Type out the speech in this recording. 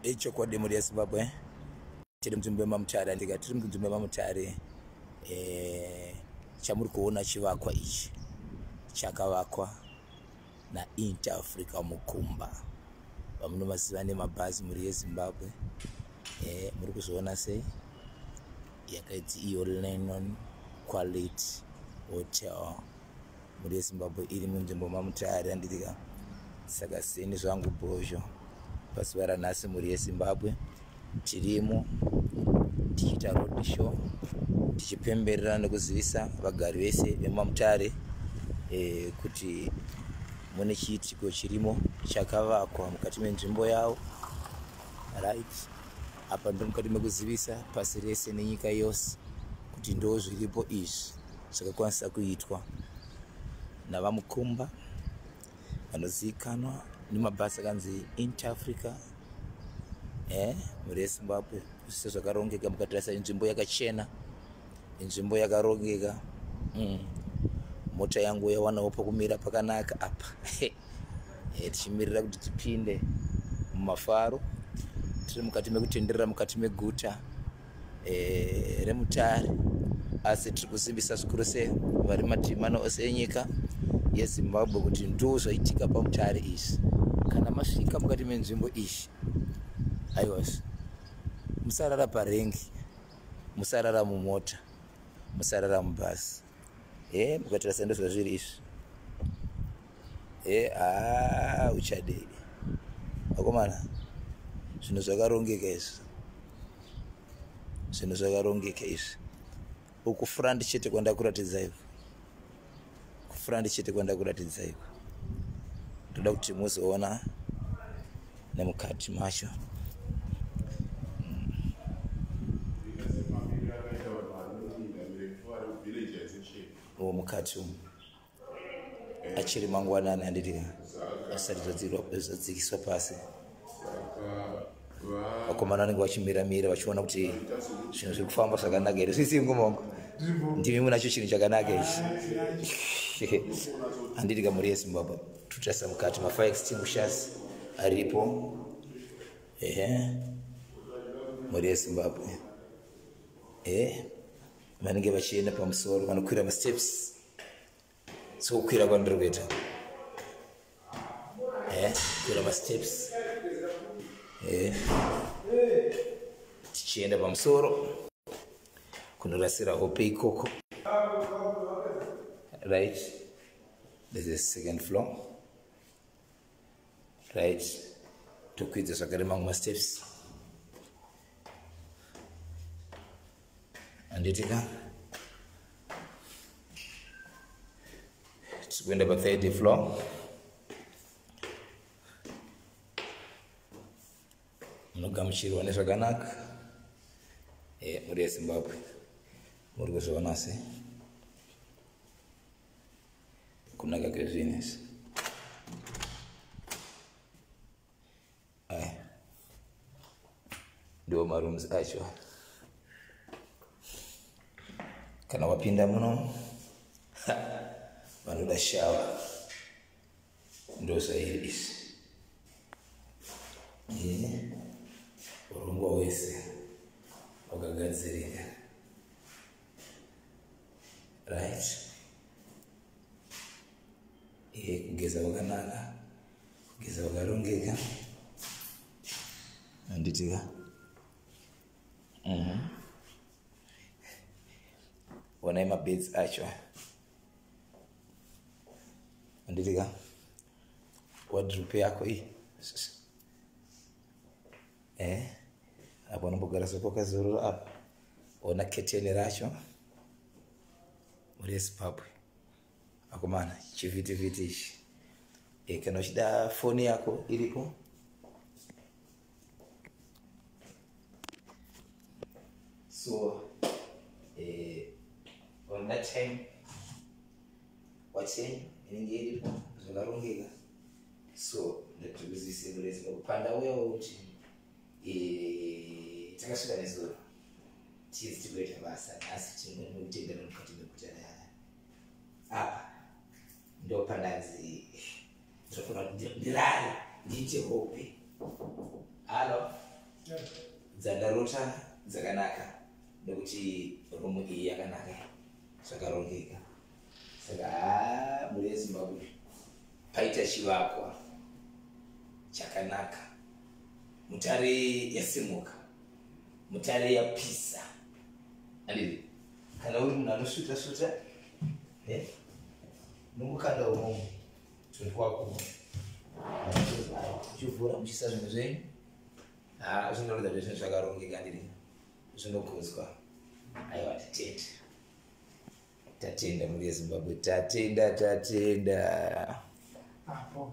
Ichokwadi mhuri yeZimbabwe, tiri munzvimbo yemaMutare, handika tiri munzvimbo yemaMutare. Chamuri kuona chivakwa ichi chakavakwa naInter Africa Mukumba, vamunomaziva nemabhazi mhuri yeZimbabwe. Muri kuzviona sei? Yakaiti iyo Lennon Quality Hotel mhuri yeZimbabwe, iri munzvimbo maMutare, handitika? Saka seni zvangu bhozho pazuva ranhasi mhuri yeZimbabwe, tirimo tichiita road show, tichipemberera nekuzivisa vagari vese vemaMutare kuti mune chiitiko chirimo chakavakwa mukati menzvimbo yavo. Right apa ndiri mukati mekuzivisa pasi rese nenyika yose kuti ndo zviripo izvi zvakakwanisa kuitwa navaMukumba, vanozivikanwa nemabhasi akanzi Inter Africa. Mhuri yeZimbabwe, zvise zvakarongeka. Mukatarisa, inzvimbo yakachena, inzvimbo yakarongeka. Mota yangu yawanawo pokumira pakanaka apa. Tichimirira kuti tipinde mumafaro. Tiri mukati mekutenderera mukati meguta reMutare, asi tiri kusimbisa zvikuru sei vari mativi ose enyika yeZimbabwe kuti ndo zvaitika paMutare izvi. Kana masvika mukati menzvimbo izvi, aiwa, musarara parengi, musarara mumota, musarara mubhasi. Mukatarisa, ndo zvazviri izvi. Ha, uchadei vakomana? Zvinhu zvakarongeka izvi, zvinhu zvakarongeka izvi. Uku front chete kwandakuratidza iko, kufront chete kwandakuratidza iko. Ndoda kuti muzoona nemukati macho. Mamiriro akaita vanhu vari muminda mirefu vari kuvillage. Uwo mukati umu achiri mangwanani, handiti? Asati zvadzikiswa pasi. Vakomana vanenge vachimiramira vachiona kuti zvinhu zviri kufamba zvakanaka here. Svisingu mongo, ndimi munacho chinhu chakanaka ichi, handiti? Kamhuri yeZimbabwe, totarisa mukati, mafire extinguishers aripo. Ehe, mhuri yeZimbabwe, vanenge vachienda pamusoro vanokwira masteps, sokukwira kwandiri kuita, kwira masteps, tichienda pamusoro kunorasira hope ikoko. Right, this is second floor. Right, tokwidza zvakare mamwe masteps, handitika? Tiri kuenda pathird floor. Munogamuchirwa nezvakanaka. Mhuri yeZimbabwe, muri kuzviona sei kunaka kwezvinhu izvi? Aya ndiwo marooms acho. Kana wapinda muno, vanoda shower, ndo zvairi izvi. Urongwa hwese hwakagadzirika. Right, kugeza kwakanaka, kugeza kwakarongeka, handitika? Onai mabeds acho, handitika? Wardrobe yako iyi. Apo unombogara sokwakazorora apa. Ona keteni racho, muri yeZimbabwe. Akomana, chivhitivhiti ichi. Kana uchida foni yako iripo. So on that time wachenyu inenge iripo, zvakarongeka. So ndatirikuzivise muri yeZimbabwe pandauyawo kuti takasvika nezuro, tizi tikuita basa nhasi, tinokutendera mukati meguta. Apa ndo pandanzi ndinofanira kuti ndirare, ndiite hope. Hallo. Dzandarota dzakanaka nekuti rumu iyi yakanaka, zvakarongeka. Saka haa, mhuri yeZimbabwe, paita chivakwa chakanaka. Mutare yasimuka, Mutare yapisa, anditi? Kana uri munhu anosvuta svuta, nongokanda umomo tunhu twako, uchivhura, muchiisa zvinhu zvenyu. Ha, zvinoratidza kuti zvinhu zvakarongeka, anditi? Zvinokudzwa. Aiwa, tatenda, tatenda, mhuri yeZimbabwe, tatenda, tatenda. Apo.